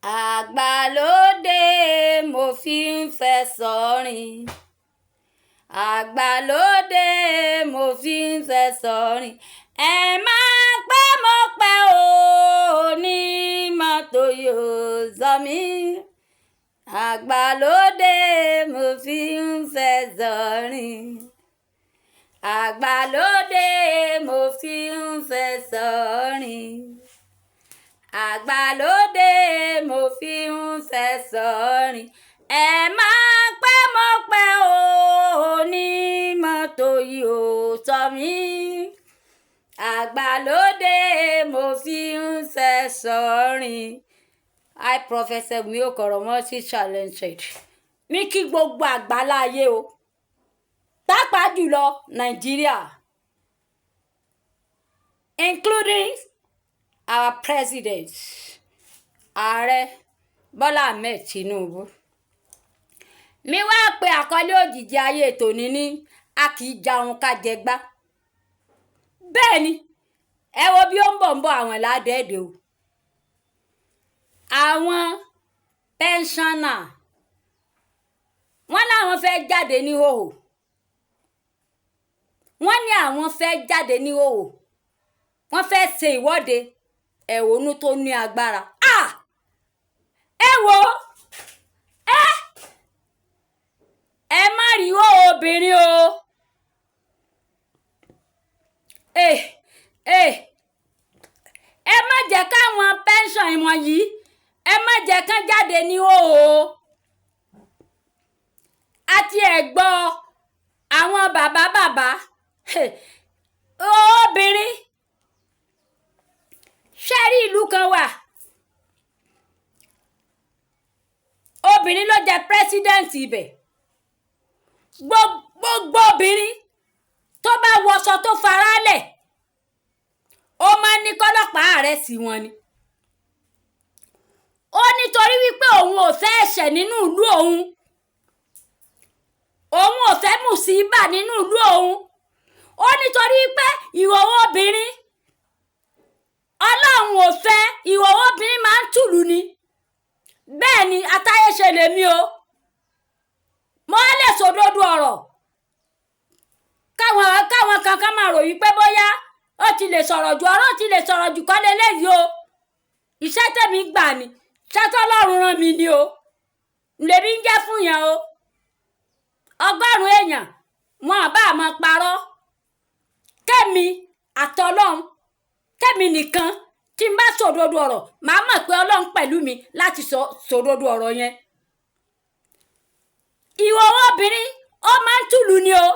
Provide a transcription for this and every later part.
Àgbàlódé mo fi ń fẹsọ̀ rìn. Àgbàlódé mo fi ń fẹsọ̀ rìn. Ẹ má pẹ́ mo pẹ́ o, ní mọ́tò yóò zọ mí. Àgbàlódé mo fi ń fẹsọ̀ rìn. Àgbàlódé mo fi ń fẹsọ̀ rìn. Àgbàlódé mo fi ń fẹsọ̀ rìn. Ẹ má pẹ́ mo pẹ́ o, ní mọ́tò yóò sọ mí. Àgbàlódé mo fi ń fẹsọ̀ rìn. I, Professor Wunmi Okoro, multi-talented. Mi kí gbogbo àgbáláyé o, pàápàá jùlọ Nàìjíríà, including our president, Ààrẹ Bọ́lá Ahmed Tinubu. Mi wá pe àkọlé òjìji ayé tòní ní "A kì í jahun ká jẹgbá". Bẹ́ẹ̀ ni, ẹ wo bí ó ń bọ̀ ń bọ̀ àwọn ládẹ́ẹ̀dẹ̀ o. Àwọn pensioner wọ́n láwọn fẹ́ jáde ní hòhò. Wọ́n ní àwọn fẹ́ jáde ní hòhò. Wọ́n fẹ́ ṣe ìwọ́de ẹ̀hónú tó ní agbára. Ah! Ẹ wo ẹ ẹ má rí hòhò obìnrin o. Ẹ ẹ ẹ má jẹ́ káwọn pension wọ̀nyí, ẹ má jẹ́ kán jáde ní hòhò. Àti ẹ̀ gbọ́ àwọn bàbá bàbá obìnrin ṣé rí ìlú kan wà, obìnrin ló jẹ president ibẹ̀. Gbogbo obìnrin tó bá wọṣọ tó faralẹ̀, ó máa ń ní kọ́lọ́pàá arrest wọn ni. Ó nítorí wípé òun ò fẹ́ ẹ̀ṣẹ̀ nínú ìlú òun, òun ò fẹ́ mùsíbà nínú ìlú òun. Ó nítorí pé ìhòòhò obìnrin, Ọlọ́run ò fẹ́ ìhòòhò obìnrin máa ń tùlù ni. Bẹ́ẹ̀ ni atáyéṣe lèmi o. Mo á lè sòdodo ọ̀rọ̀. Káwọn kankan máa rò wípé bóyá ó ti lè sọ̀rọ̀ jù, ọ̀rọ̀ ti lè sọ̀rọ̀ jù kọ́ leléyìí o. Iṣẹ́ tèmi gbà ni, iṣẹ́ tọ́lọ́run rán mi ni o. Lèmi ń jẹ́ fún yẹn o. 100 èèyàn wọn à bá máa parọ́. Kẹ́mi àtọlọ́run, kẹ́mi nìkan tí n bá sòdodo ọ̀rọ̀, màá mọ̀ pé Ọlọ́run pẹ̀lú mi láti sọ sòdodo ọ̀rọ̀ yẹn. Ìhòòhò obìnrin ó máa ń tùlù ni o.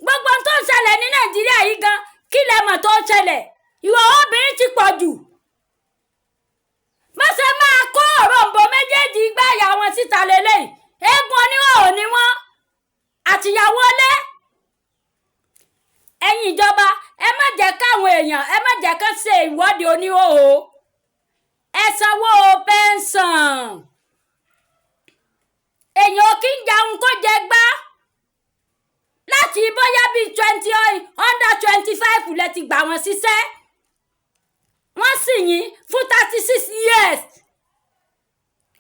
Gbogbo ohun tó ń ṣẹlẹ̀ ní Nàìjíríà yìí gan, kí lẹ mọ̀ tó ń ṣẹlẹ̀? Ìhòòhò obìnrin ti pọ̀ jù. Má ṣe máa kó òrom̀bó méjèèjì gbáyà wọn síta leléyìí. Eégún oníhòòhò ni wọ́n àtìyàwó ilé. Ẹ̀yin ìjọba, ẹ má jẹ́ káwọn èèyàn, ẹ má jẹ́ kán ṣe ìwọ́de oníhòòhò. Ẹ sanwó pẹ́ńsàn. Èèyàn ò kí ń jẹun kó jẹ gbá. Láti bóyá bíi 20 under 25 lẹ ti gbà wọ́n síṣẹ́. Wọ́n sì yín fún 36 years.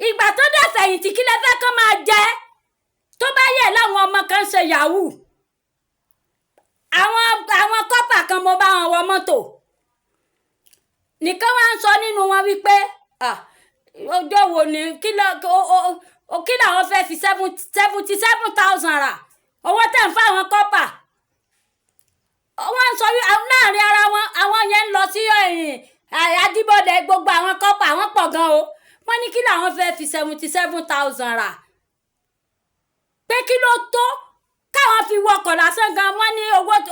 Ìgbà tó dẹ̀ fẹ̀yìntì, kí lẹ fẹ́ kán máa jẹ? Tó bá yẹ láwọn ọmọ kan ṣe yahoo. Àwọn corper kan mo bá wọn wọ mọ́tò. Nìkan wá ń sọ nínú wọn wípé, ah, ọjọ́ wo ni kí làwọn fẹ́ fi 77,000 rà? Owó tẹ̀ ń fún àwọn corper. Wọ́n ń sọ wí láàrin ara wọn, àwọn yẹn ń lọ sí ẹ̀yìn Ajíbọ́dẹ, gbogbo àwọn corper wọ́n pọ̀ gan o. Wọ́n ní kí làwọn fẹ́ fi 77,000 rà? Pé kí ló tó káwọn fi wọkọ̀ lásán gan, wọ́n ní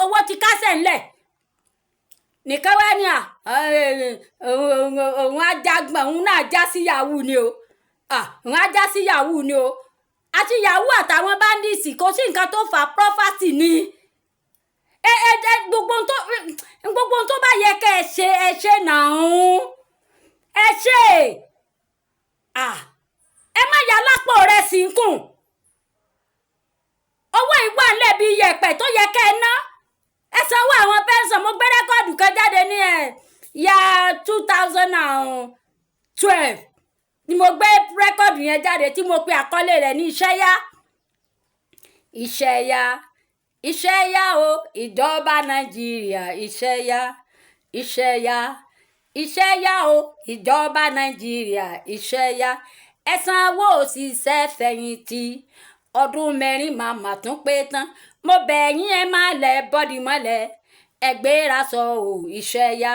owó ti kásẹ̀ ńlẹ̀. Nìkan wá ní à, òun á já gbọ̀n, òun náà já sí yahoo ni o. À, òun á já sí yahoo ni o. Àti yahoo àtàwọn bandits, kò sí nǹkan tó fà property ni. Ẹ ẹ ẹ gbogbo ohun tó bá yẹ kẹ́ ẹ ṣe, ẹ ṣe nàún. Ẹ ṣe. À, ẹ má yà lápò rẹ̀ sí ń kùn. Owó yìí wà nílẹ̀ bí iyẹ̀pẹ̀ tó yẹ kẹ́ ẹ ná. Ẹ sanwó àwọn pension. Mo gbé record kan jáde ní ẹ̀ ya 2012. Ni mo gbé record yẹn jáde tí mo pe àkọlé rẹ̀ ní Iṣẹ́ Yá. Iṣẹ́ yá, iṣẹ́ yá o, ìjọba Nàìjíríà, iṣẹ́ yá, iṣẹ́ yá, iṣẹ́ yá o, ìjọba Nàìjíríà, iṣẹ́ yá. Ẹ sanwó òṣìṣẹ́ fẹ̀yìntì, ọdún 4 màmá tún pé tán. Mo bẹ̀ yín, ẹ má lẹ̀ bọ́dì mọ́lẹ̀, ẹ gbéra sọ o, iṣẹ́ yá,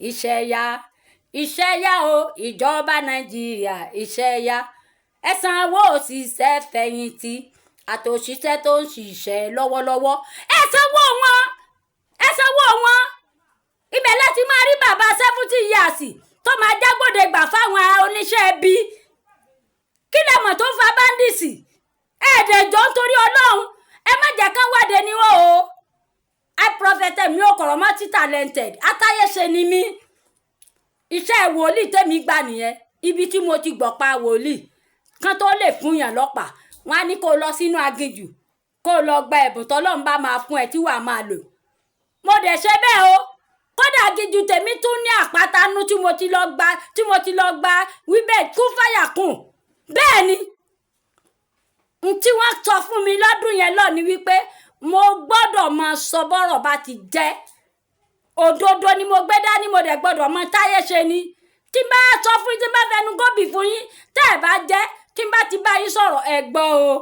iṣẹ́ yá, iṣẹ́ yá o, ìjọba Nàìjíríà, iṣẹ́ yá. Ẹ sanwó òṣìṣẹ́ fẹ̀yìntì àtòṣìṣẹ́ tó ń ṣiṣẹ́ lọ́wọ́lọ́wọ́, ẹ sanwó wọn, ẹ sanwó wọn. Ibẹ̀ láti máa rí bàbá 70 years tó máa jágbóde gbà fáwọn oníṣẹ́ ibi. Kí lẹ mọ̀ tó ń fa bandits? Ẹ̀ẹ́dẹ̀jọ́, nítorí Ọlọ́run, ẹ má jẹ́ kán wáde ní o. I prophet mi ò kọ̀rọ̀ multi talented, atáyéṣe ni mí. Iṣẹ́ wòlíì tèmi gbà nìyẹn. Ibi tí mo ti gbọ́ pa wòlíì kán tó lè fún yàn lọ́pàá, wọn á ní kó lọ sínú aginjù, kó lọ gba ẹ̀bùn tọ́lọ́run bá máa fún ẹ tí wàá máa lò. Mo dẹ̀ ṣe bẹ́ẹ̀ o. Kódà, aginjù tèmi tún ní àpáta nú tí mo ti lọ gba wíbẹ̀ kún fàyà kùn. Bẹ́ẹ̀ ni n tí wọ́n sọ fún mi lọ́dún yẹn lọ ni wípé mo gbọ́dọ̀ máa sọ bọ́rọ̀ bá ti jẹ́. Òdodo ni mo gbé dání, mo dẹ̀ gbọ́dọ̀ mọ táyé ṣe ni. Tí n bá sọ fún yín, tí n bá fẹnu gómì fún yín, tẹ́ ẹ̀ bá jẹ́, tí n bá ti bá yín sọ̀rọ̀, ẹ gbọ́ o.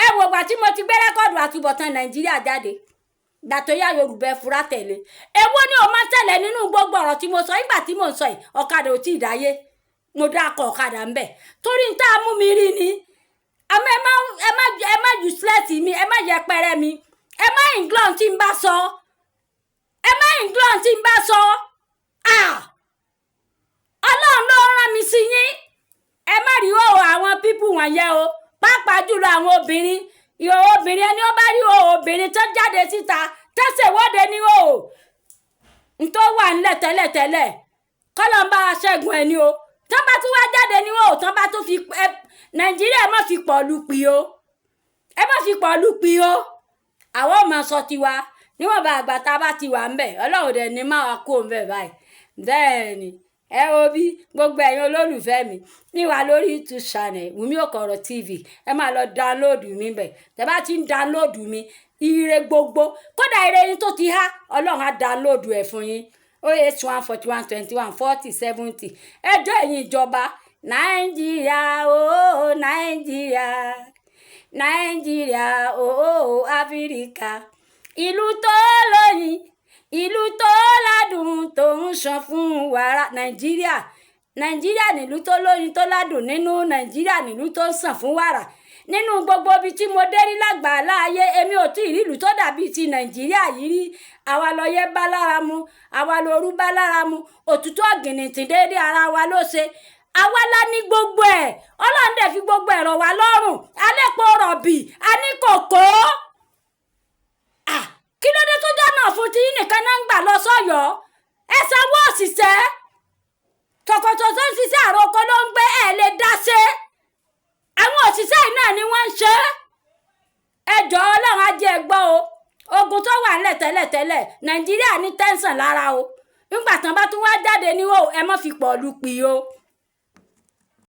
Ẹ wò gbà tí mo ti gbé record Àtúbọ̀tán Nàìjíríà jáde, gbà tó yá, Yorùbá ẹ fura tẹ̀lé. Èwo ni o máa tẹ̀lé nínú gbogbo ọ̀rọ̀ tí mo sọ? Nígbà tí mò ń sọ yìí, ọ̀kadà ò tí ì dáyé. Mo dákọ̀ ọ̀kadà ń bẹ̀ torí n tá a mú mi rí ni. Àmọ́ ẹ má useless mi, ẹ má yẹpẹrẹ mi, ẹ má ignore tí n bá sọ, ẹ má ignore tí n bá sọ. Ah, Ọlọ́run ló rán mi sí yín. Ẹ má rí òwò àwọn people wọ̀nyẹn o, pàápàá jùlọ àwọn obìnrin. Ìhòòhò obìnrin, ẹni ó bá rí òhò obìnrin tó jáde síta tẹ́sẹ̀ wọ́de ní òhò ntọ́ wà ńlẹ̀ tẹ́lẹ̀tẹ́lẹ̀, kọ́lọ́ ń bá wa ṣẹ́gun ẹ̀ ní o. Tán bá tún wá jáde ní òhò, tán bá tún fi ẹ Nàìjíríà, ẹ má fi pọ̀ lu pì o, ẹ má fi pọ̀ lu pì o. Àwọn ò máa sọ tiwa níwọ̀nba àgbà tá a bá ti wà ńbẹ̀. Ọlọ́run dẹ̀ ní máa kó ńbẹ̀ báyìí. Bẹ́ẹ̀ ni, ẹ wo bí gbogbo ẹ̀yin olólùfẹ́ mi ní wà lórí YouTube channel Wùmí Òkọ̀rọ̀ TV, ẹ máa lọ download mi bẹ̀. Tẹ bá ti ń download mi, ire gbogbo, kódà ire yín tó ti há, Ọlọ́run á download ẹ̀ fún yín. 08141214070. Ẹjọ́ ẹ̀yin ìjọba Nàìjíríà ooo, Nàìjíríà, Nàìjíríà ooo, Áfíríkà, ìlú tó lóyin, ìlú tó ládùn, tó ń ṣàn fún wàrà. Nàìjíríà, Nàìjíríà nílùú tó lóyin, tó ládùn nínú. Nàìjíríà nílùú tó ń sàn fún wàrà. Nínú gbogbo ibi tí mo dé rí lágbàlá ayé, èmi ò tí ì rí ìlú tó dàbí ti Nàìjíríà yìí rí. Àwa lọyẹ bá lára mu, àwa lóru bá lára mu, òtútù ọ̀gìnìntìn déédéé ara wa ló ṣe. Àwa la ní gbogbo ẹ̀. Ọlọ́run dẹ̀ fi gbogbo ẹ̀rọ wa lọ́rùn. Alẹ́pọ̀ rọ̀bì, a ní kòkó. Kí ló dé tó jọ́nà fún tí nìkan náà ń gbà lọ sọ́yọ́? Ẹ sanwó òṣìṣẹ́. Tọkọtọ tó ń ṣiṣẹ́ àròkọ ló ń gbé, ẹ̀ lè dá ṣe. Àwọn òṣìṣẹ́ yìí náà ni wọ́n ń ṣe é. Ẹ jọ̀ọ́, Ọlọ́run á jẹ́ ẹ gbọ́ o. Ogun tó wà ńlẹ̀ tẹ́lẹ̀tẹ́lẹ̀, Nàìjíríà ní tension lára o. Nígbà tán bá tún wá jáde ní o, ẹ má fi pọ̀ lu pì o.